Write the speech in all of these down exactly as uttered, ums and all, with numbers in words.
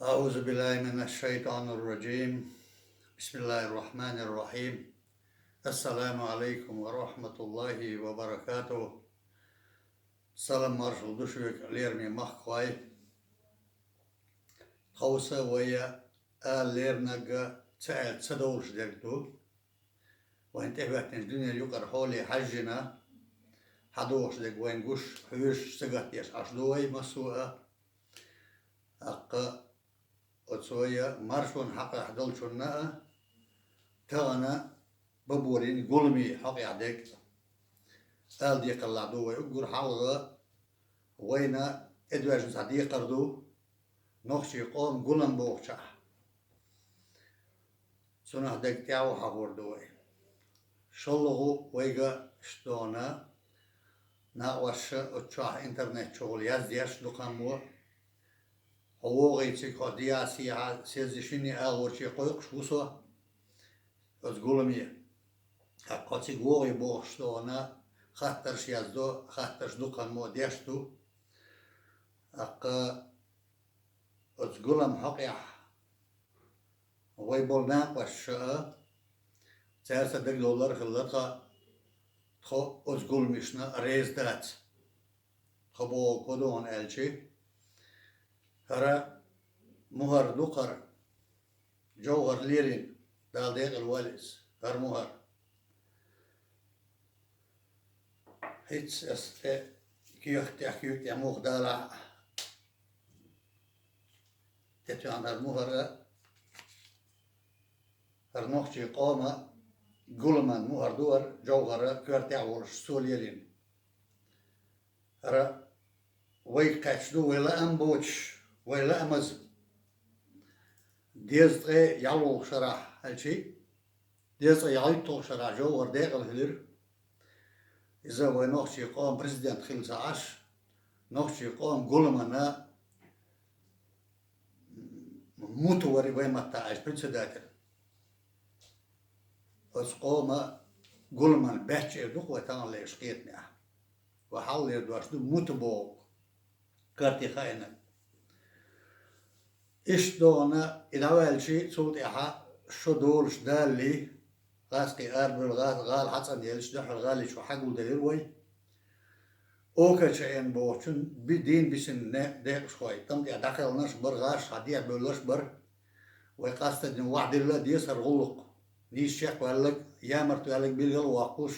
أعوذ بالله من الشيطان الرجيم. بسم الله الرحمن الرحيم. السلام عليكم ورحمة الله وبركاته. Салам маршал ду шуьга, лераме махкахой. Тховса вай а лернарг ца аьлча ца довлуш дерг ду. Вайн тӀехӀоьттинчу дуьненан юкъара хьоле хьаьжжина, хьадогӀуш дерг вайн гуш, хьоьжуш, сагатдеш Ӏаш ду вай массо а. ТӀаккха оцу вай маршонан хьакъехь долчунна а, тахана баборийн гуламийн хьокъехь дерг а ала декхарла ду вай уггар хьалха, вайна тӀедоьжна цхьа декхар ду, нохчийн къоман гулам бохучохь. Цунах дерг тӀаьхьа хьахор ду вай. ШолгӀа вайга иштта догӀна, накъосташа оцу чохь интернет чухула яздеш дукха хӀумма, хьо вогӀий цига, хьо дехьа-сехьа, съезде шинне агӀорче кхойкхуш ву со оцу гуламе. ТӀаккха хьо цига вогӀий бохуш догӀна, хаттарш яздо, хаттарш дукха хӀумма деш ду. ТӀаккха оцу гулам хьокъехь вай болу накъосташа а, цаьрца дагадовлар а хилла тхан, тхо оцу гуламашна реза дац. Тхо бохург хӀун ду хьуна аьлча, хӀара мухӀар ду-кх хӀара, Джовхар лелийна, Дала декъала войла иза, хӀара мухӀар. ХӀинца ас тӀе кехат тӀехь, куьйга тӀехь муха далахь а, тӀетоьхна хӀара мухӀар, хӀара нохчийн къоман гуламан мухӀар ду хӀара, Джовхар коьртехь а волуш, цо лелийна. ХӀара вайга кхаьчна ду, вай лаам боцуш, вай лаамаза дезткъе ялхолгӀачу шарахь, аьлчи, дезткъе ялхитталгӀачу шарахь Джовхар декъала хилира. Иза вай нохчийн къоман президент хилла ца Ӏаш, нохчийн къоман гуламана мута вара и вай маттахь аьлча председатель. Оцу къоман гуламан баьчча эр ду-кх вай таханлерчу кхетамехь. Вай хьалхалера дош ду мута бохург, карти хаийнарг. Иштта догӀна и дӀаваьлчи, цул тӀаьхьа шо долуш далале, гӀазкхий арабевлла гӀа-, гӀала хьацӀанъелча, дуьххьара гӀали чу хьагулделира вай. О К Ч Н бохучун би-, дийна бисина не-, декъашхой, тӀам тӀехь дӀакхелхинарш а бара, гӀазкхаша дехьабевлларш а бара. Вай къастадина вахдилла а деза хӀара гӀуллакх. Нийса чекхваьлларг, ямарта ваьлларг билгал а воккхуш,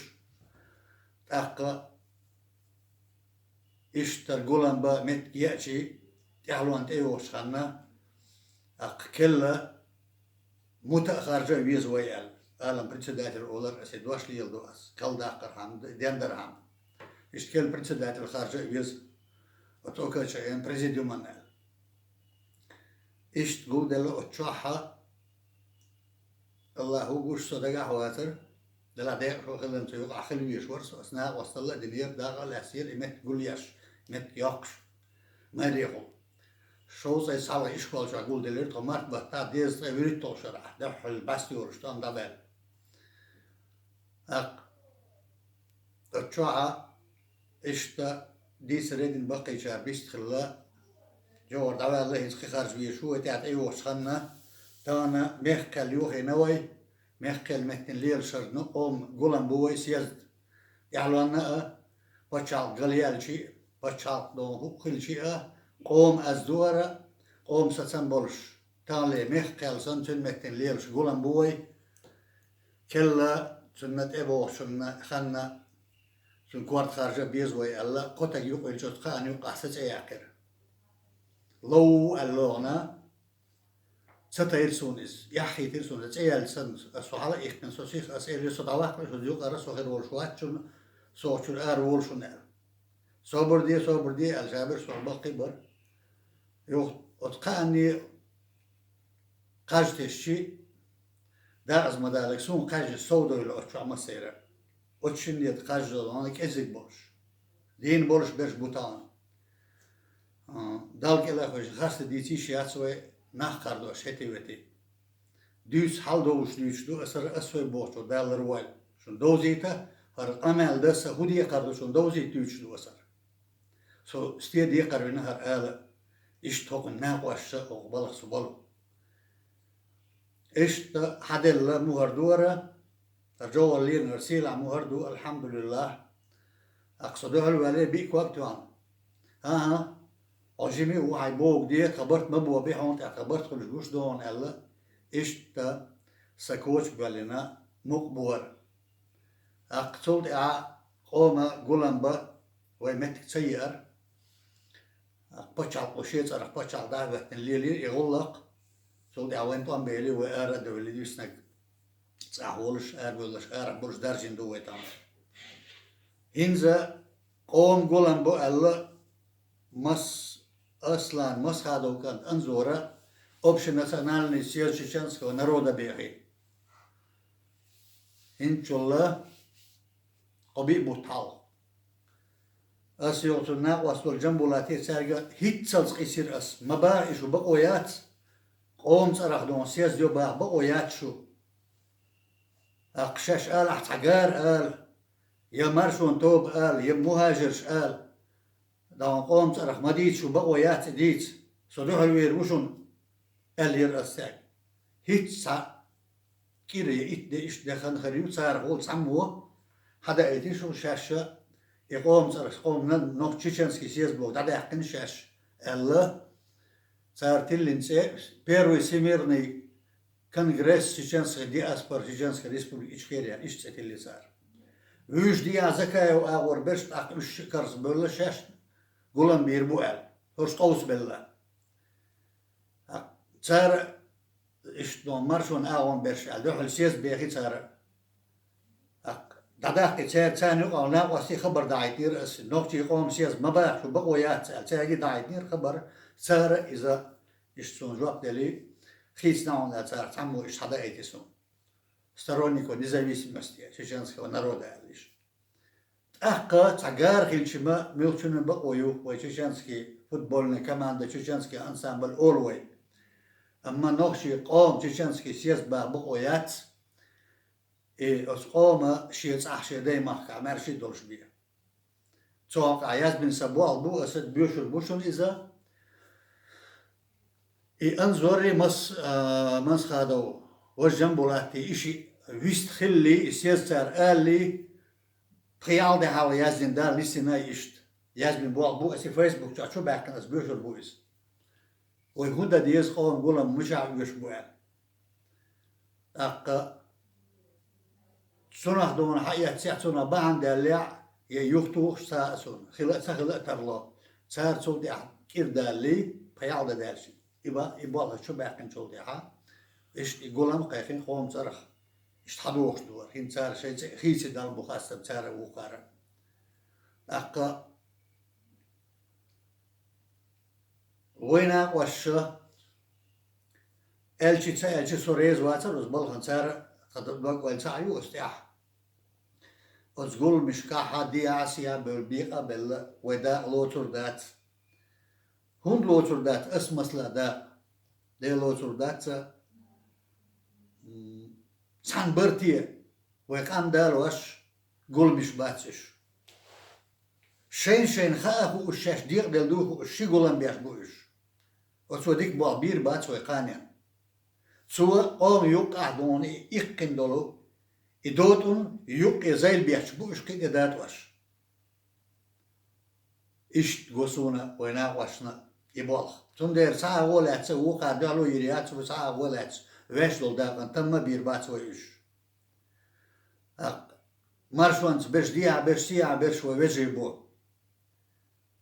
тӀаккха иштта гулам бан меттиг еачи, тӀаьхьалонна тӀейогӀучу ханна, тӀаккха керла мута а харжа а веза вай аьлла, алам председатель олар, аса и дош леладо ас, калдаккхархьама, дендархьама. Иштта керла председатель харжа а веза оцу О К Ч Н президиуман аьлла. Иштта гулделла оцу чохь а, Аллахьа гуш, со дагахь а вацара, делахь декъашхо хиларна цу юкъахь хила везаш вара со, ас накъосталла а динера, дакъа а лаьцнера и меттиг гулъеш, меттиг йоккхуш, майрехула. Шовзткъе цхьалгӀа ишкол чохь гулделира тхо март баттахь, дезткъе вуьрхӀитталгӀачу шарахь, дуьххьал баста йолуш тӀом дӀабаьлла. ТӀаккха оцу чохь а иштта дийцаре дина баккхийчара бист хилла, Джовхар дӀаваьлла, хӀинца кхин харжа везаш ву вай, тӀаьхьа тӀейогӀучу ханна, тахана мехкан кхел йохийна вай, мехкан кхел меттина лелаш хӀара къоман гулам бу вай, съезд. ТӀаьхьалонна а, пачхьалкх галъяьлчи а, пачхьалкх догӀу хӀуъа хилчи а, къоман аз ду хӀара, къоман сацам болуш, таханле мехкан кхел санна, цуьнан меттина лелаш гулам бу вай. Керла цунна тӀебогӀучунна ханна, цуьнан корта харжа а беза вай аьлла, кхо таг юкъа йиллича, оцу кхаанна юккъехь сан цӀе яьккхира. Лов аьлла лохна, ца тайра суна иза, яххийтира суна, цӀе яьлча санна, аса со хьала а иккхина, со сиха, аса элира, со дӀаваккхалаш оцу юкъара, со хир волуш вац шуна, со оцу чуьра ара волу шуна аьлла. Собар де, собар де аьлла, жабир со баккхий бара. Юха оцу кхаанне кхаж тесчи, дакъаза ма даллалц, суна кхаьжна сов довла оцу чохь массеран. Оцу шинне тӀе кхаж долу хьуна кӀезиг болуш, дийна болуш берш бу тахана. А, Далла кӀел а хевшина, харцдерг дийца йиш яц вай, нах кхардош хӀетте-ветте. Дуьйцу хьал довлуш дуьйцуш ду аса, аса вай бохучо Дала ларвойла. Шуна довзийта, хӀара къамел дан сан хӀун декхар ду, шуна довзийта дуьйцуш ду аса. Со стен декхар вина хӀара ала. Иштта хӀокхун накъоша хӀокху балхах цу болу. Иштта хьаделла мухӀар ду хӀара, хӀара жовхӀар лелийнарг сийлахь мухӀар ду, алхьамдулиллахӀ. ТӀаккха со дуьхьал ваьллий, биъ ког тоьхна. ХӀан-хӀа, хьо жима ву, хьайн бохург де, тхан барт ма бохабе, хьуна тӀехь тхан барт хуьлуш гуш ду хьуна аьлла, иштта сан коча боьллина мукъа бу хӀара. ТӀаккха цул тӀаьхьа къоман гулам бан вай меттиг ца еара. ТӀаккха пачхьалкхо шен цӀарах пачхьалкх дӀа а хӀоьттина лелийра и гӀуллакх. Цул тӀаьхьа вайна тӀом бели, вай ара а девлла, дийцинарг цӀахь волуш, арабевлларш, арахь болуш даржийна ду вай тахана. ХӀинца къоман гулам бу аьлла, Мас-, Аслан Масхадов кӀант Анзора общенациональный съезд чеченского народа бехи. ХӀинцачул кхо-биъ бутт хьалха. Ас йолчу накъост волу Джамбулате цаьрга хӀинццалц къийсира ас: «Ма баха, и шу бакъо яц, къоман цӀарах дохьуш съезд йо баха, бакъо яц шу». ТӀаккха шаьш алахь цхьа гара ала, я маршонан тоба ала, я мухӀажирш ала, дӀа къоман цӀарах ма дийца шу, бакъо яц и дийца, со дуьхьал вийр ву шуна, аьллера ас цаьрга. ХӀинцца цхьа кӀира я итт де, иштта де хан хир ю, царах волу цхьаммо хьадаийтира шуна шаьш, и къоман цӀарах, къоман нохчийн чеченский съезд боху дӀадаьккхина шаьш, аьлла, цара тиллина цӀе Первый всемирный конгресс чеченской диаспоры Чеченской Республики Ичкерия, иштта цӀе тиллира цара. Вуьйш дехьа Закаев агӀор берш, тӀаккха уьш ши карзахбевлла, шаьш гулам бийр бу аьлла, хӀорш къовсабелла. Цара иштта маршонан агӀор берш аьлла, дуьхьал съезд бехи цара. ТӀаккха дӀадаккхи цара, царна юкъахь накъостий хабар дахьийтира ас, нохчийн къоман съезд ма баха шу, бакъо яц аьлла, цаьрга дахьийтинера хабар, цара иза иштта суна жоп делли, хийцина хьуна аьлла, царах цхьаммо иштта хьадаийти суна. Сторонников независимости чеченского народа аьлла иштта. ТӀаккха цхьа гара хилча ма, муьлххачунна бакъо ю, вай чеченский футбольный команда, чеченский ансамбль олу вай. Амма нохчийн къоман чеченский съезд баха бакъо яц, и оцу къоман шен цӀахь, шен даймахкахь маьрша долуш бен. Цу хьокъехь язбина сан болх бу, аса боьшур бу шуна иза. И Анзори Мас-, а, Масхадов, важа Джамбулатти, и шиъ вист хилли, и съезд цара алли, пхи ялх де хьалха яздина Дала нисдина иштта. Язбина болх бу, аса и Facebook чохь чу баьккхина, аса боьшур бу иза. Вай хӀун дан деза, къоман гулам мичахь оьшуш бу аьлла. ТӀаккха цунах дуьйна хьаэццехь, цунах бахьана даьллехь, я юхатухуш ца а суна, хила а, ца хила а тарло. Цара цул тӀаьхьа кӀира далли, пхи ялх де даьлча, и ба-, и болх чу баьккхинчул тӀаьхьа, иштта и гулам а кхайкхина къоман цӀарах, иштта хьадохуш дара. ХӀинца цара шайн цӀе хийцина Далла бу хастам цара а, вукхара а. ТӀаккха вай накъосташа, аьлча а, ца аьлча а, со реза вацара оцу балхана, цара тхан дог-ойла ца Ӏа ю оцу тӀехь. Оцу гуламашкахь дехьа а, сехьа а бевлла, бекъа а белла, вай дакъа лоцур дац. ХӀунда лоцур дац аса, масала, дакъа? Дела лоцур дац ца, м, цхьана барте вай къам далош гуламаш бац уьш. Шайна-шайна хаа хууш, шаьш декъаделла дуй хууш, ши гулам беш бу уьш. Оцо дика болх бийр бац вай кханенна. Цо къоман юккъехь дуьйна и иккхина долу, и дотӀун юккъе зайла бетташ бу уьш кхин тӀе датӀош. Иштта го суна вай накъосташна и болх. Цундела цхьа агӀо лаьцна вукхара дуьхьало йийр яц вай, цхьа агӀо лаьцна ваьш долу дакъана тамма а бийр бац вай уьш. ТӀаккха маршонца берш, дехьа берш, сехьа берш вай вежарий бу.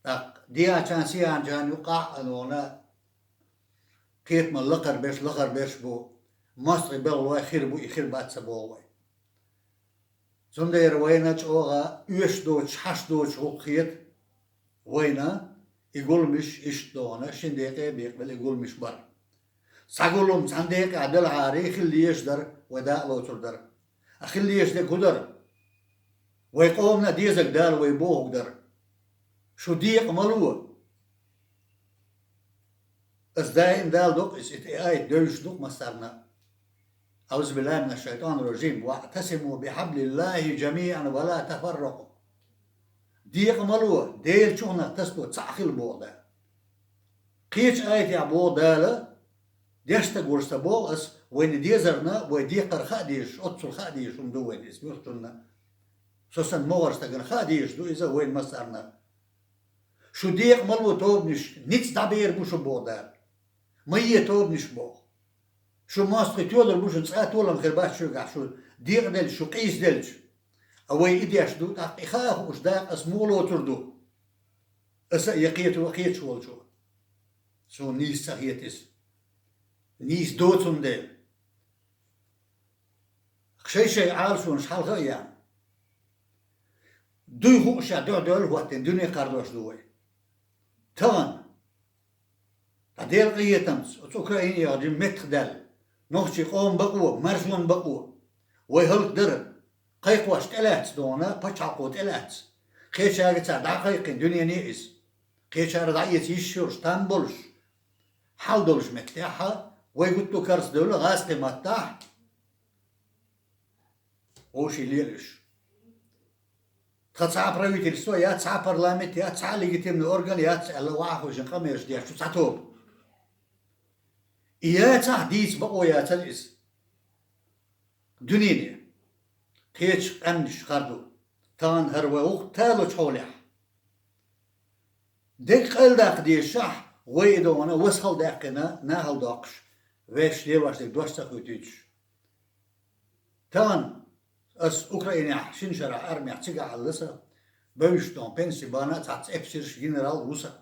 ТӀаккха дехьачарна, сехьачарна юккъехь а дуьйна кхетамалла лакхара берш, лакхара берш бу, мостагӀий белхалой хир бу, и хир бац ца боху вай. Цундела вайна чӀогӀа оьшуш доцуш, хьаш доцуш гӀуллакх хета вайна и гуламаш иштта дуьйна шина декъе а бекъабелла и гуламаш бар. Цхьа гулам цхьана декъехь делахьара, хила дезаш дара, вай дакъа лоцур дара. А хила дезаш дерг хӀун дара? Вай къомана дезарг Дала вай бохург дара. Шу декъа ма ло. Аса даим Дала докъу иза, и аят девзаш ду-кх массарна. أعوذ بالله من الشيطان الرجيم. واعتصموا بحبل الله جميعا ولا تفرقوا. Декъа ма ло, Делан чуханах тасадо, цхьаъ хила, боху Дала. Кхечу аятехь боху Дала, дешна стаг волуш ца боху ас, вайна дезарна, вай декхар хаа дезаш, оццул хаа дезаш хӀума ду вайна иза муьлххачунна. Со санна могӀара стагана хаа дезаш ду иза вайна массарна. Шу декъа ма ло тобанаш, ницкъ дӀабер бу шу боху Дала. Ма е тобанаш боху. Шу мостагӀий тоьлур бу шуна, цкъа а толам хир бац шуьгахь, шу декъаделча, шу къийсаделча. А вай и деш ду, тӀаккха и хаа хууш дакъа ас муха лоцур ду? Аса а я кхето, кхеташ волчо. Суна нийса ца хета иза. Нийса доцун дела. Шай-шай Ӏалашонаш хьалха а яьхна. Дуй хууш а дуьхьа-дуьхьал хӀоттийна дуьне кхардош ду вай. Тахана, ткъа Делан къинхетамца, оцу Украине яхана меттах даьлла, нохчийн къоман бакъо, маршонан бакъо, вай хӀаллакдара, кхайкхош тӀелаьцна дона, пачхьалкхо тӀелаьцна. Кхечаьрга цара дӀа а кхайкхина, дуьнене а иза. Кхечара дӀаэца йиш йолуш, там болуш, хьал долуш меттехь а, вай гуттар а карзахдевлла гӀазкхийн маттахь, вовшийн лелаш. Тхан цхьа а правительство яц, цхьа а парламент яц, цхьа а легитимный орган яц аьлла, ваххуьйшина къамелаш деш ду цхьа тоба. И яцахь, дийца бакъо яцара иза. Дуьнене кхечу къаьмнаш хар ду, тахана хӀара вай гӀуллакх талочу хьолехь. Дерг къайладаккха дезашехь, вай и догӀана васхал даьккхина, нахал доккхуш, вешан лелош дерг дош ца хуьйтуьйтуш. Тахана ас Украинехь шина шарахь армехь цигахь хьалла сан, бевзаш догӀана пенси бахана а цхьацца эпсарш, генерал ву сан.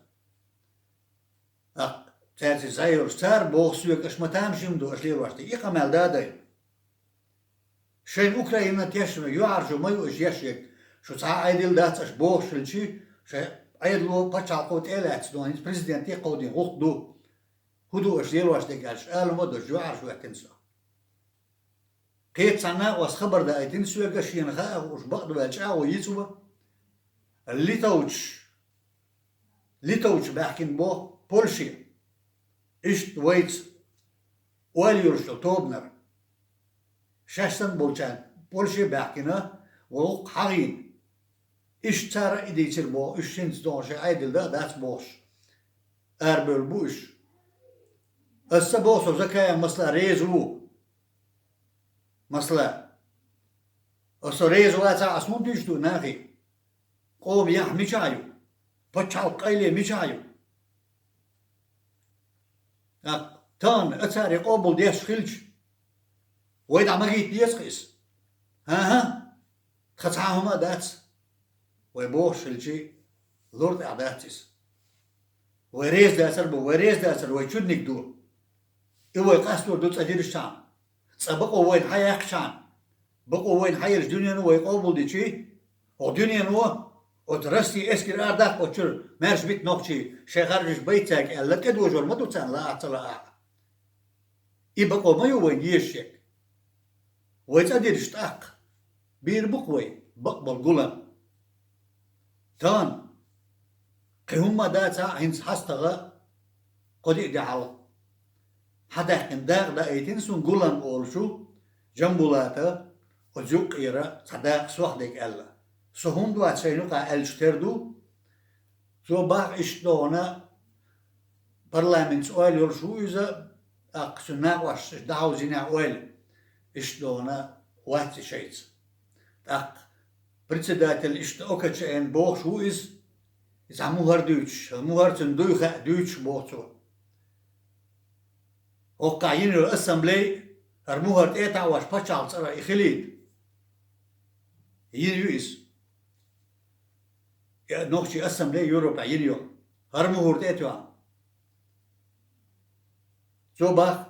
ТӀаккха цаьрца зӀе йолуш цара боху соьга, аша ма тамашийна ду, аша лелош дерг, и къамел да а дайна. Шайна Украина тешна йоьхьарчо ма ю аша еш ерг, шу цхьа а Ӏедал дац аша бохуш хилчи, шайн Ӏедало, пачхьалкхо тӀе а лаьцна догӀана, хӀинца президенте а кховдийна гӀуллакх ду. ХӀун ду аша лелош дерг аьлча, ала ма ду, йоьхьарчо хӀоьттина со. Кхечу цхьана а ас хабар даийтина соьга, шена хаа хууш, бакъдолчу агӀо йицван. Литовчу, литовчу баьхкина боху Польше. Иштта вайца ойла йолуш йолу тобанара. Шаьш санна болчарна Польше баьхкина, вай гӀуллакх хьахийна. Иштта цара а и дийцира боху, уьш хӀинца догӀу шайн Ӏедал дан а дац бохуш, арабевлла бу уьш. Аса ца боху со Закаев масала реза ву. Масала, аса реза вацахь, аса хӀунда дуьйцуш ду нахе? Къоман яхь мичахь ю? Пачхьалкхан къайле мичахь ю? ТӀаккха тахана а цара и къобал деш хилча, вай дӀа ма гийта деза-кх иза. ХӀан-хӀа, тхан цхьа а хӀума а дац. Вай бохуш хилчи, лур тӀехь дац иза. Вай реза дацар бу, вай реза дацар вай чудник ду. И вай къастор ду цӀа дирзичхьана. Цкъа бакъо вайна хьаяьккхичхьана. Бакъо вайна хьаелча дуьнено вай къобалдичи, хӀокху дуьнено оцу Россин эскар арадаккха оцу чуьра, маьрша бита нохчий, шайн харжаш байта цаьрга аьлла, тӀедожор ма ду царна, лаахь а, ца лаахь а. И бакъо ма ю вайна езаш ерг. Вай цӀа дирзича тӀаккха, бийр бу-кх вай бакъболу гулам. Тахана кхин хӀумма а дацахь а, хӀинца хьастагӀа кхо-диъ де хьалха хьадаьккхина дакъа даийтина суна, Гулам олуш ву Джамбулата, оцу юккъера цхьа дакъа сох дерг аьлла. Со хӀунда вац шайна юкъахь аьлча тера ду, цо боху иштта догӀана, парламентца ойла йолуш ву иза, тӀаккха цуьнан накъосташа дӀахьовзийнехь ойла, иштта догӀана вац и шайца. ТӀаккха председатель иштта ОКЧН бохуш ву иза, иза мухӀар дуьйцуш, мухӀар цуьнан дуй хаьа дуьйцуш боху цо. ХӀокхахь йина йолу ассамблей, хӀара мухӀар тӀе а таӀош, пачхьалкхан цӀарах и хилийта йина ю иза. Я нохчийн ассамблей Европехь йина йолу, хӀара мухӀар тӀе а тоьхна. Цо боху,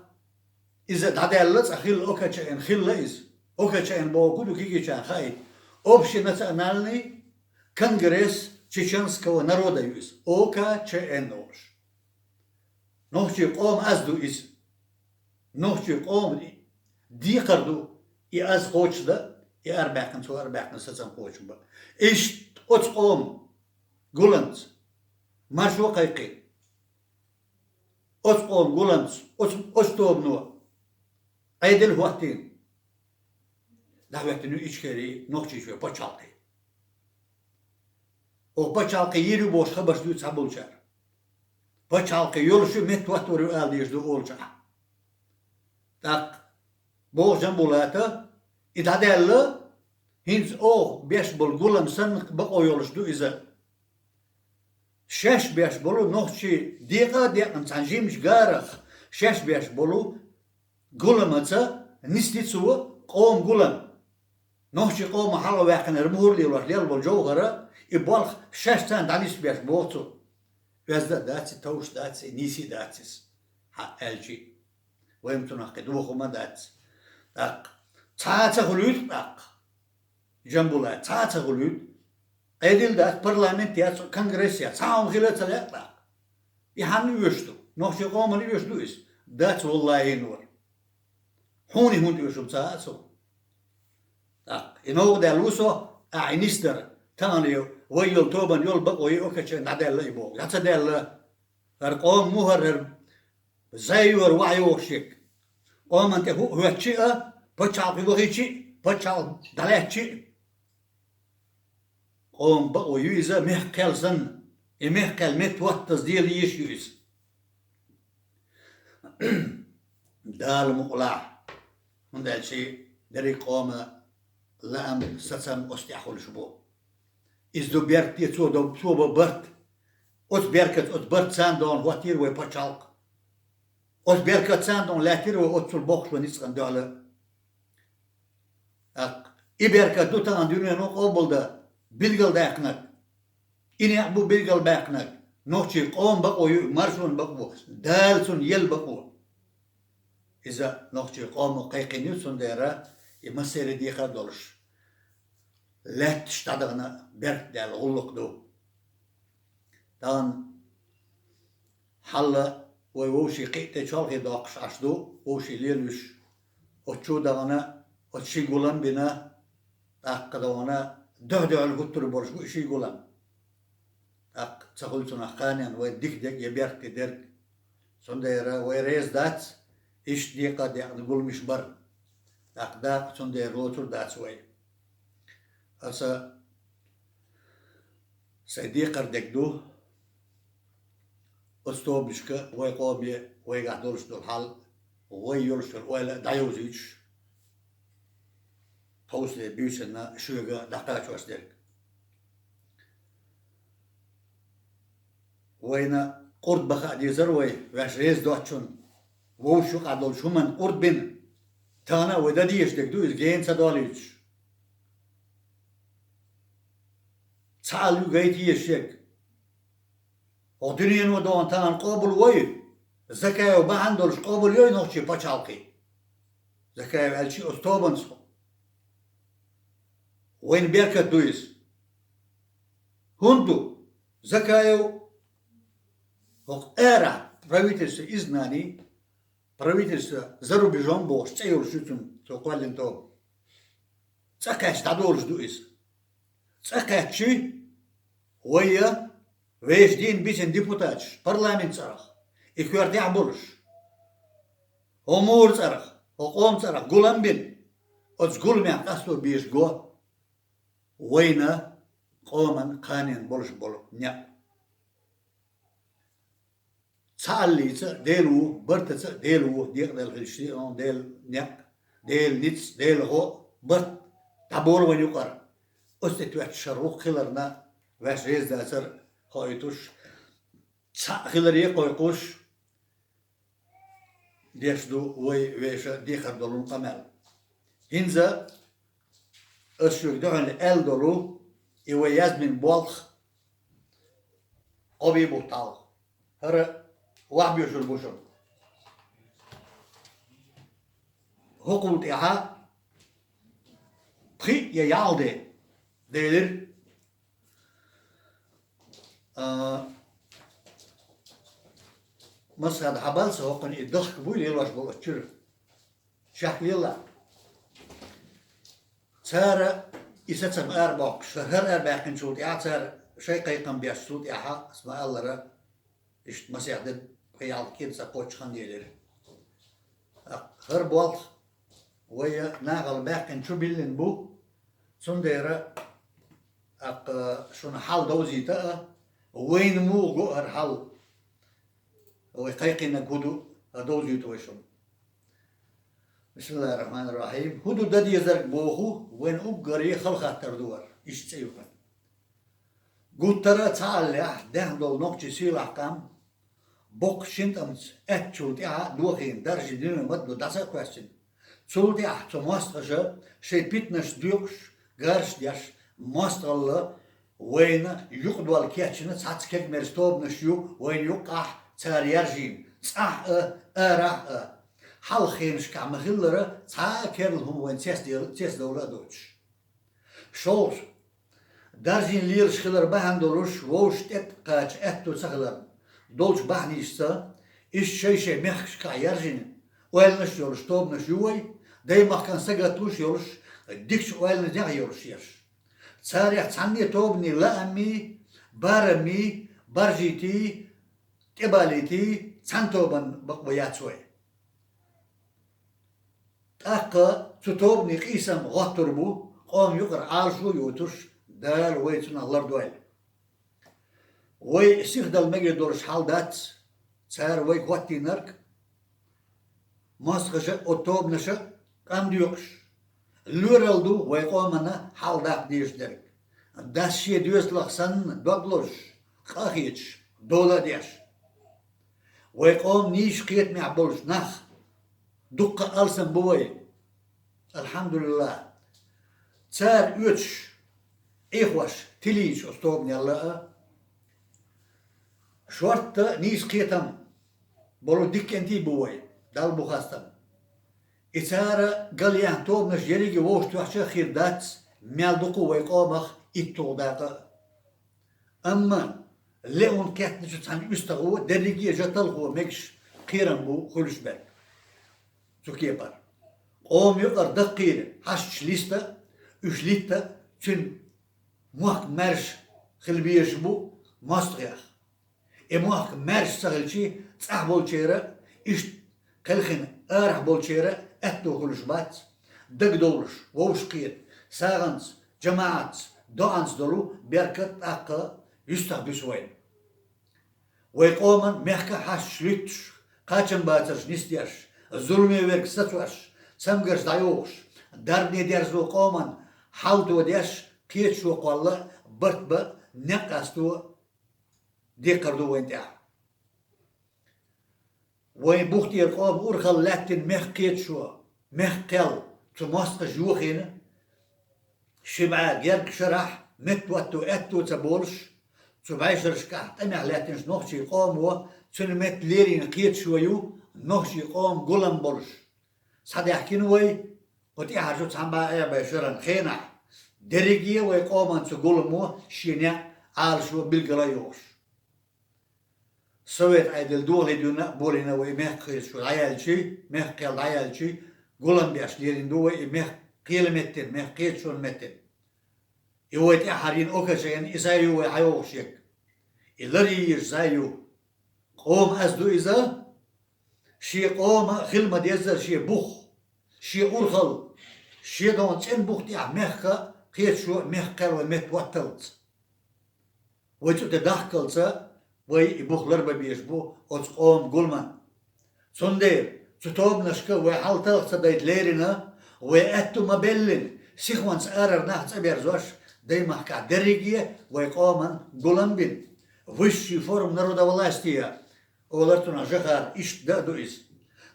иза дӀадаьлла цкъа хилла ОКЧН хилла иза. ОКЧН бохург хӀун ду кегийчарна хаийта? Общенациональный конгресс чеченского народа ю иза. ОКЧН олуш. Нохчийн къоман аз ду иза. Нохчийн къоман декхар ду и аз кхочушдан, и арабаьккхина, цо арабаьккхина сацам кхочушбан. Иштта оцу къоман гуланца маршо а кхайкхина, оцу къоман гуланца, оцу, оцу тобано Ӏедал хӀоттийна, дӀахӀоьттина ю Ичкери Нохчийчоь пачхьалкхе. Оха пачхьалкхе йийр ю бохуш хабарш дуьйцу цхьаболчара. пачхьалкхе йолуш ю, меттахӀоттор ю ала дезаш ду олучохь. ТӀаккха боху Жамбулата, и дӀадаьлла, хӀинца оха беш болу гулам санна бакъо йолуш ду иза. Шаьш беш болу нохчий декъа а декъна цхьана жимачу гарах шаьш беш болу гуламаца нисди цо къоман гулам. Нохчий къоман хьалаваьккхинарг мухӀар лелош лелла болу жовхӀара, и болх шаьш царна дӀанисбеш боху цо. Оьзда а дац и, товш дац и, нийса а дац иза. Хьан аьлчи, вайн цунах кхин дохо ма дац. ТӀаккха цхьа а ца хуьлуьйту тӀаккха. Жамбулай, цхьа а ца хуьлуьйту. Къедил дац, парламент яц, конгресс яц, цхьа а хӀума хила а ца лаьа тӀаккха. И хьанна оьшуш ду? Нохчий къомана оьшуш ду иза? Дац, валлахӀи, Нур. Хьуна хӀунда оьшу цхьа а цо? ТӀаккха и новкъа даьлла ву со, ахьа и нисдар, тахана вай йолу тобанна йолу бакъо ю, окхачан дӀадаьлла и боху. Я ца даьлла, хӀара къоман мухӀар, хӀара зайора ваьхьа йохуш ерг. Къоман тӀе хӀуъа хӀоьттичи а, пачхьалкх вахичи а, пачхьалкх дӀалаьттичи а. Къоман бакъо ю иза, мехкан кхел санна, и мехкан кхел меттахӀоттаза дела йиш ю иза. Дала мукъалахь, хӀунда аьлча дерриг къоман лаам, сацам оцу тӀехь хуьлуш бу. Иза ду беркате, цо до-, цо бо барт. Оцу беркатца, оцу барт царна догӀна хӀоттийра вай пачхьалкх. Оцу беркатца царна догӀна лаьттира вай оццул боккхачу вай ницкъана дуьхьал. ТӀаккха и беркат ду тахана дуьнено къобалдан билгалдаьккхинарг. И некъ бу билгалбаьккхинарг. Нохчий къоман бакъо ю, маршонан бакъо, Дала цунна елла бакъо. Иза нохчий къомо кхайкхина ю, цундела и массеран дехар а долуш, лаьтташ дӀадахана беркат даьлла гӀуллакх ду. Тахана хьалла вай вовшийн кхин а тӀе чолхе доккхуш Ӏаш ду, вовшийн лелош. Оцу чу а дахана, оцу ши гулам а бина, тӀаккха дахана, дуьхь-дуьхьал хӀуттур болуш бу и ши гулам. ТӀаккха ца хуьлу цунах кханенна вайн дика дерг я беркате дерг. Цундела вай реза дац, иштта декъа а декъна гуламаш бар. ТӀаккха дакъа цундела лоцур дац вай. Аса сайн декхар дерг ду, оцу тобанашка вай къоме, вайгахь долуш долу хьал, вай йолуш йолу ойла а дӀайовзуьйтуш, тховсале буьйсанна шуьга дӀакхачош дерг. Вайна къурд бан хаа дезара вай, ваьш реза доцчунна, вовшашна юкъахь долчу хӀуманна къурд бина, тахана а вай дан дезаш дерг ду иза, гена ца долуьйтуш. Цхьаалла ю гайта езаш ерг. Оха дуьнено догӀна тахана къобал вой, Закаев бахьана долуш къобал йой нохчийн пачхьалкхе. Закаев аьлчи оцу тобанца. Вайна беркат ду иза. ХӀунда ду? Закаев хӀокху арахь правительство изгнании, правительство за рубежом бохуш цӀе йолуш ю цуьнан цо кхоьллина тоба. ЦӀа кхаьчча дӀадолуш ду иза. ЦӀа кхаьччи, вай а, вешан дийна бисина депутаташ, парламент цӀарах, и коьртехь а болуш, хӀокху мура цӀарах, хӀокху къоман цӀарах гулам а бина, оцу гуламех къасто безаш го вайна къоман кханенна болуш болу некъ. Цхьааллица а Дела ву, бартаца а Дела ву, декъадала хилча, Делан некъ, Делан ницкъ, Делан гӀо, барт дӀаболу вайн юкъара. Оцу тӀе тоьттуш хӀара вукху хиларна ваьш реза дацар хоуьйтуш, цхьаъ хиларе а кхойкхуш, деш ду вай вешан декхар долун къамел. ХӀинца ас шуьга дуьхьал аьлла долу и вай язбина болх къобе бутт хьалха. ХӀара вахь боьшур бу шуна. ХӀокхул тӀаьхьа пхиъ я ялх де делира. А, Масхад, хьабалса хӀокхуьнан и дахка буй лелош болу оцу чуьра? Чехка лела. Цара и сацам арабоккхуш, хӀара арабаьккхинчул тӀаьхьа цара шайн кхайкхам бешчул тӀаьхьа, ас ма-аллара, иштта масех де пхи-ялх кӀира ца кхоччуш хан елира. ТӀаккха хӀара болх вай нахала баьккхина чу биллина бу, цундела тӀаккха шуна хьал довзийта а, вайна муха го хӀара хьал. Вай кхайкхинарг хӀун ду, а довзуьйту вай шуна. Бисмиллахир-рахманир-рахим. ХӀун ду дан дезарг боху, вайн уггаре хала хаттар ду хӀара, иштта цӀе ю хӀара. Гуттара а цхьааллехь, даьхна долу нохчийн сийлахь къам, боккха шина тӀамца аьттачул тӀаьхьа а дохийна, даржийна, дуьненан ма-дду дӀаса а кхоьссина. Цул тӀаьхьа цу мостагӀаша шайн питанаш доькъуш, гарш деш, мостагӀалла вайна юкъадолла кечйина цхьацца кегамерчу тобанаш ю вайна юккъехь, цара яьржийна, цӀахь а, арахь а. Хьалха хенашкахь ма-хиллара, цхьа а керла хӀума вайна цецдел-, цецдовла а доцуш. ШолгӀа, даржийна лелаш хилар бахьана долуш, вовшашна тӀе а кхача аьтто ца хиларна, долчу бахьанашца, иштта шай-шай мехкашкахь яьржина, ойланаш а йолуш тобанаш ю вай, даймахкана сагатлуш а йолуш, дикачу ойланех а йолуш ерш. Царех цхьанне а тобане лааммий, бараммий, баржийтий, тӀебалийтий, цхьана тобанна бакъо яц вай. ТӀаккха цу тобанийн къийсам гӀоттур бу, къоман юкъара Ӏалашо а йойтуш, Дала вай цунах лардойла. Вай сихдала мегар долуш хьал дац, цара вайга хӀоттийнарг, мостагӀаша а, оцу тобанаша а къам доькъуш, лоьралла ду вай къомана хьалха даккха дезаш дерг. Дас шен доьзалх санна дог лозуш, къа а хеташ, дола а деш. Вай къоман нийса кхетамехь болчу нах дуккха а алсам бу вай. АлхьамдулиллахӀ. Цара оьцуш, Ӏехош тилийча оцу тобанел а, шортта нийса кхетам болу дика кӀентий бу вай, Далла бу хастам. И цара галъяьхна тобанаш ерриге вовшахтоьхча а хир дац, мел дукха ву вай къомах итталгӀа дакъа а. Амма леуна кхеттачу цхьана уьстагӀо дерриге а жа талхо мегаш кхерам бу хуьлуш берг. Цу кепара, къоман юкъара даккхийра хьашташ листа а, уьш литта а, цуьнан мохк маьрша хила безаш бу мостагӀех. И мохк маьрша ца хилча, цӀахь болчеран а, иштта кхелхина арахь болчеран а аьтто хуьлуш бац, дагадовлуш, вовшахкхета, сагӀанца, жамаӀатца, доӀанца долу беркат а тӀаккха юьстах дуьсу вайна. Вай къоман мехкан хьашташ луьттуш, кхачамбацарш нисдеш, зуламе верг сацош, цамгарш дӀайохуш, дарбане дерзо къоман хьалдо деш, кхеташо кхолла а, барт бан а, некъ къасто а декхар ду вайна тӀехь. Вайн бух тӀера къоман урхалла лаьттина мехкан кхеташо, мехкан кхел цу мостагӀаша йохийна, ши бӀе гергга шарахь меттахӀотто аьтто ца болуш, цу бӀешерашкахь тӀамехь лаьттинчу нохчийн къомо цуьнан метта леррина кхеташо ю, нохчийн къоман гулам болуш. Схьадаьхкина вай, кху тӀаьхьарчу цхьана бӀе-, бӀе шеран хенахь, дерриге а вай къоман цу гуламо шен некъ, Ӏалашо билгала а йохуш. Совет Ӏедал дохийна дуьйна а болийна вай мехкан кхеташо дӀаяьлчий, мехкан кхел дӀаяьлчий, гулам беш лелийна ду вай и мехкан кхелан меттана, мехкан кхеташонан меттана. И вай тӀаьхьара йина окончание, и зӀе ю вай хьайогӀуш ерг. И ларъеш зӀе ю. Къоман аз ду иза, шен къоман а хила ма-деззара шен бух, шен урхалла, шен догӀун цӀена бух тӀехь мехкан кхеташо а, мехкан кхел вай меттахӀотталц. Вай цу тӀе дахкалца, вай и бух ларбан безаш бу оцу къоман гуламан. Цундела цу тобанашка вай хьал талха ца дайта лерина, вай аьтту ма-беллина, сихонца арара нах цӀа берзош, даймахкахь дерриге а вай къоман гулам бина. Высший форум народовластия олар цунах Жохара, иштта дан а ду иза.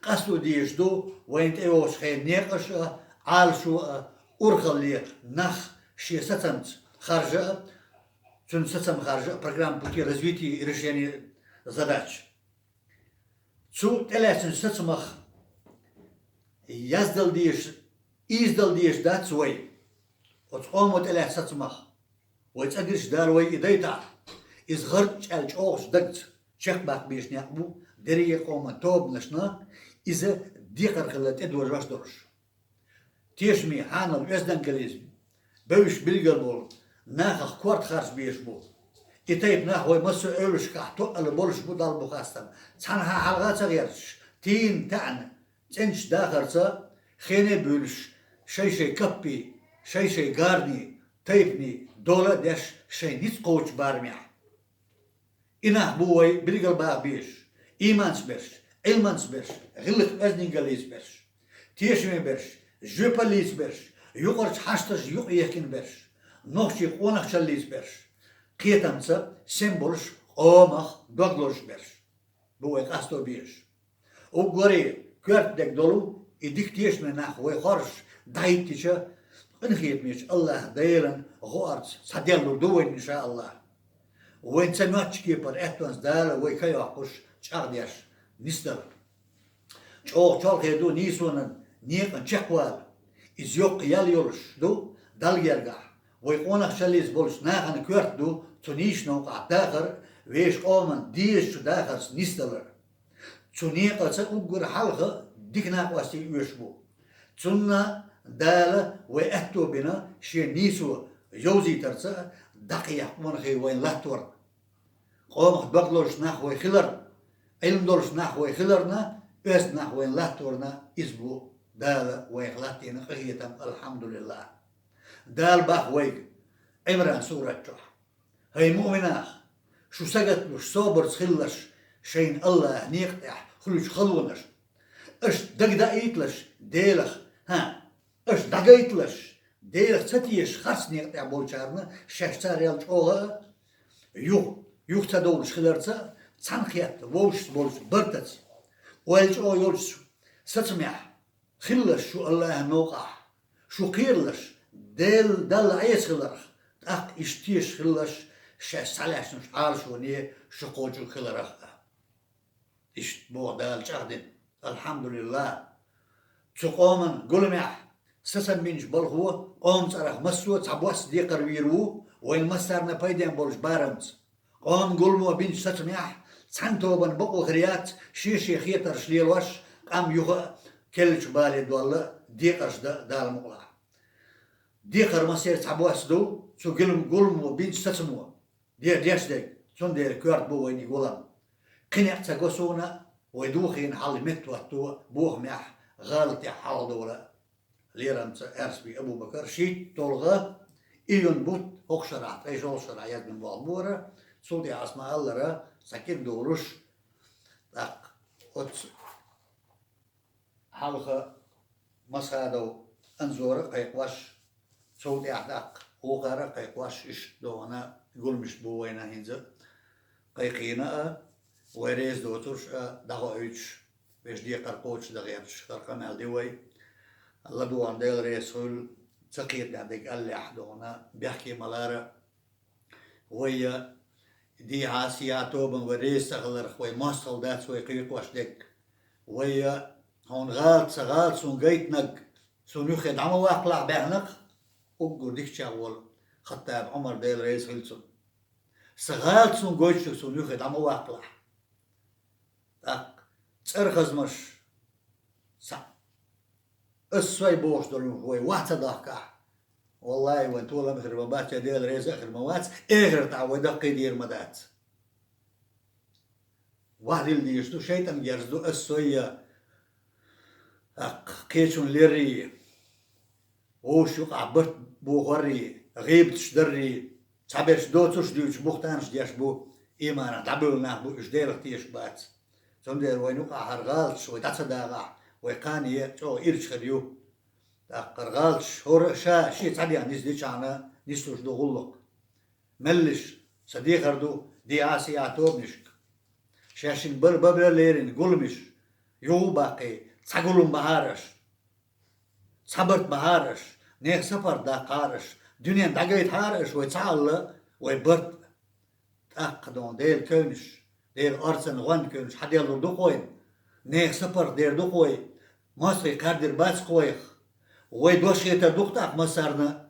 Къасто дезаш ду вайна тӀейогӀучу хенан некъаш а, Ӏалашо а, урхалле нах шен сацамца харжа а, цуьнан сацам харжа а, программа пути развития и решения задач. Цу тӀелаьцначу сацамах яздала дезаш, ийзадала дезаш дац вай. Оцу къомо тӀелаьцна сацамах вай цӀа дирш Дала вайга и дайтахь, иза гӀард чӀаьлла чӀогӀачу дагца чекхбаккха безаш некъ бу дерриге а къоман тобанашна, иза декхар хилла тӀедожош долуш. Тешаме, хьанал, оьздангаллизм бевзаш билгал болу, нахах корта харжа безаш бу. И тайпа нах вай массо а эвлашкахь тоъал болуш бу, Далла бу хастам. Цхьанхьа хьалха а ца гӀерташ, тийна, таьӀна, цӀеначу дахарца хене а буьйлуш, шай-шай каппий, шай-шай гарний, тайпаний дола а деш, шайн ницкъ кхочучу барамехь. И нах бу вай билгалбаха безаш. Ийманца берш, Ӏилманца берш, гӀиллакх-оьздангаллица берш, тешаме берш, жоьпаллица берш, юкъарчу хьашташа юкъ ехкина берш, нохчий къонахчаллица берш, кхетамца сема болуш, къомах дог лозуш берш бу вай къасто безаш. Уггаре коьрта дерг долу и дика тешаме нах вай хоржуш дӀахӀиттича, къинхетамечу АллахӀ-Делан гӀоарца схьаделлалур ду вайна, иншааллахӀ. Вайн ца моьттучу кепара аьттонца Дала вай ка йоккхуш, чӀагӀдеш нисдала. ЧӀогӀа чолхе ду нийсонан некъан чекхвала. Иза йоккха ял йолуш ду Далла гергахь. Вай къонахчаллица болчу нахана коьрта ду цу нийсачу новкъахь дахар, вешан къоман дезачу дахарца нисдалар. Цу некъаца уггар хьалха дика накъостий оьшуш бу. Цунна Дала вай аьтто бина шен нийсо йовзийтарца а, дӀакхехьа къонахий вайна латторна. Къомах дог лозуш нах вай хиларна, Ӏилма долуш нах вай хиларна, оьзда нах вайна латторна иза бу Дала вайх латтийна къинхетам, алхьамдулиллахӀ. Дала боху вайга Ӏимран сурат чохь: «ХӀай муъминаш, шу сагатлуш, собарца хилалаш шайна АллахӀан некъа тӀехь хуьлучу халонашна. Аша дагадаийталаш Делах, хӀан, аша дӀагайталаш Делах ца тешаш харц некъа тӀехь болчарна, шаьш царел чӀогӀа а, юха, юха ца довлуш хиларца а, цхьаьнакхетта вовшашца болчу бартаца, ойла чӀогӀа йолчу сацамехь. Хилалаш шу АллахӀан новкъахь, шу кхералаш Дел-, Далла Ӏеса хиларх, тӀаккха иштта тешаш хилалаш шаьш схьалаьцначу Ӏалашоне шу кхочуш хиларх а». Иштта боху Дала чӀагӀдина. АлхьамдулиллахӀ! Цу къоман гуламехь сацам бинчу балхо къоман цӀарах массо а цхьабосса декхар вийр ву, вайн массарна пайден болчу барамца. Къоман гуламо бинчу сацамехь цхьана тобанан бакъо хир яц шен-шен хетарш лелош, къам юха а, керлачу бале долла декъарш дан Дала мукъалахь. Декхар массеран цхьабосса ду цу гилм-, гуламо бинчу сацамо. Де-, деш дерг, цундела коьрта бу вайна и гулам. Кхин некъ ца го суна, вай духийна хьалха меттахӀотто бохамехь, гӀала тӀехь хьалхадовла лерамца Аьрсби Абу-Бакар шийтта долу гӀа, июнь бутт, хӀокху шарахь, ткъе шолгӀа шарахь яздина болх бора, цул тӀаьхьа ас ма-аллара, цхьа кӀира долуш, тӀаккха оццу хьалха Масхадов Анзора а кхайкхош, цул тӀаьхьа тӀаккха вукхара а кхайкхош, иштта догӀана гуламаш бу вайна хӀинца кхайкхийна а, вай реза доцурш а дӀахоуьйтуш, вешан декхар кхочушдан гӀерташ хӀара къамел ди вай. АллахӀ дуьхьал Дела реза хуьлда, ца кхетадерг аьллехь догӀана бехке ма лара. Вай я дехьа-сехьа тобанна вай реза ца хиларх, вай мостагӀалла дац вай кхайкхош дерг. Вай я хьуна гӀалат, сан гӀалат суна гайтинарг, суна юххе дӀа ма ваккхалахь баьхнарх, уггар дикачех волу Хаттаба Ӏумар, Дела реза хуьлда цунна. Сан гӀалат суна гойтуш дерг суна юххе дӀа ма ваккхалахь. ТӀаккха цӀерхазмаш схьа ас-сой бохуш долу вай ваха ца дахкахь, валлахӀи, вайн толам а хир ма бац, я Дела реза а хир ма вац, эхартахь вай даккхийдийр ма дац. Ваха дилла дезаш ду, шайтӀан герз ду ас-сой я, тӀаккха кхечун леррий, вовшашна юкъахь барт бохоррий, гӀийбаташ даррий, цхьаберш доцурш дуьйцуш, бухтанаш деш бу, ийманах дӀабевлла нах бу, уьш Делах тешаш бац. Цундела вайна юкъахь хӀара гӀалаташ вай дӀа ца дагӀахь, вай кхане чӀогӀа ирча хир ю. ТӀаккха хӀара гӀалаташ хӀора а ша шен цхьа дегӀ нисдичахьана нислуш ду гӀуллакх. Меллаша, сан дехар ду дехьа-сехьа тобанашка. Шаьшшинна бара-бара леррина гуламаш юха а баккхий, цхьа гулам бахьара аша. Цхьа барт бахьара аша, нехан сапаргӀат даккхахьара аша, дуьненна дӀагайтахьара аша вай цхьаалла, вай барт. ТӀаккха догӀу Делан кевнаш, Делан орцанна гӀоьнна кевнаш хьаделлур ду-кх вайна, нехан сапаргӀат дер ду-кх вай, мостагӀий кхардийр бац-кх вайх, вай дош хетар ду-кх тӀаккха массарна.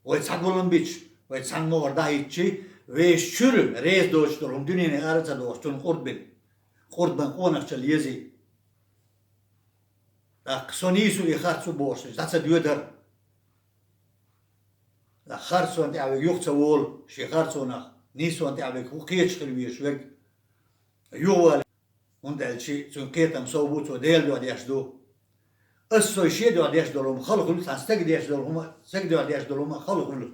Вай цхьа гулам бича, вай цхьана могӀара дӀахӀиттича, вешан чуьра реза доцуш долу хӀума дуьнене ара а ца дохуш, цунна къурд бина. Къурд бан къонахчалла езий. ТӀаккха со нийсо и харцо бохуш, дӀа ца доьдар. ТӀаккха харцонна тӀехь вега юха ца волу, шен харцонах, нийсонна тӀехь вега хӀун кхеташ хила везаш вега. Юхавала. ХӀунда аьлча цуьнан кхетам сов бу, цо Делан дуьхьа деш ду. Ас-сой шен дуьхьа деш долу хӀума хала хуьлу, цхьана стага деш долу хӀума, стага дуьхьа деш долу хӀума хала хуьлу.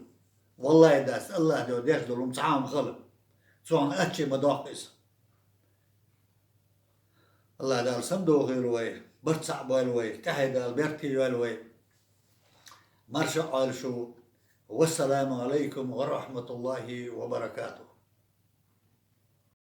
ВаллахӀи дац, АллахӀ дуьхьа деш долу хӀума цхьа хӀума хала. Цунах ачча ма доккху иза. АллахӀ Дала самадохийла вай, барт цхьаъ бойла вай, тӀехье Дала беркате йойла вай. Марша Ӏойла шу. Вассаламу Ӏалайкум ва рахьматуллахӀи ва баракатухӀ.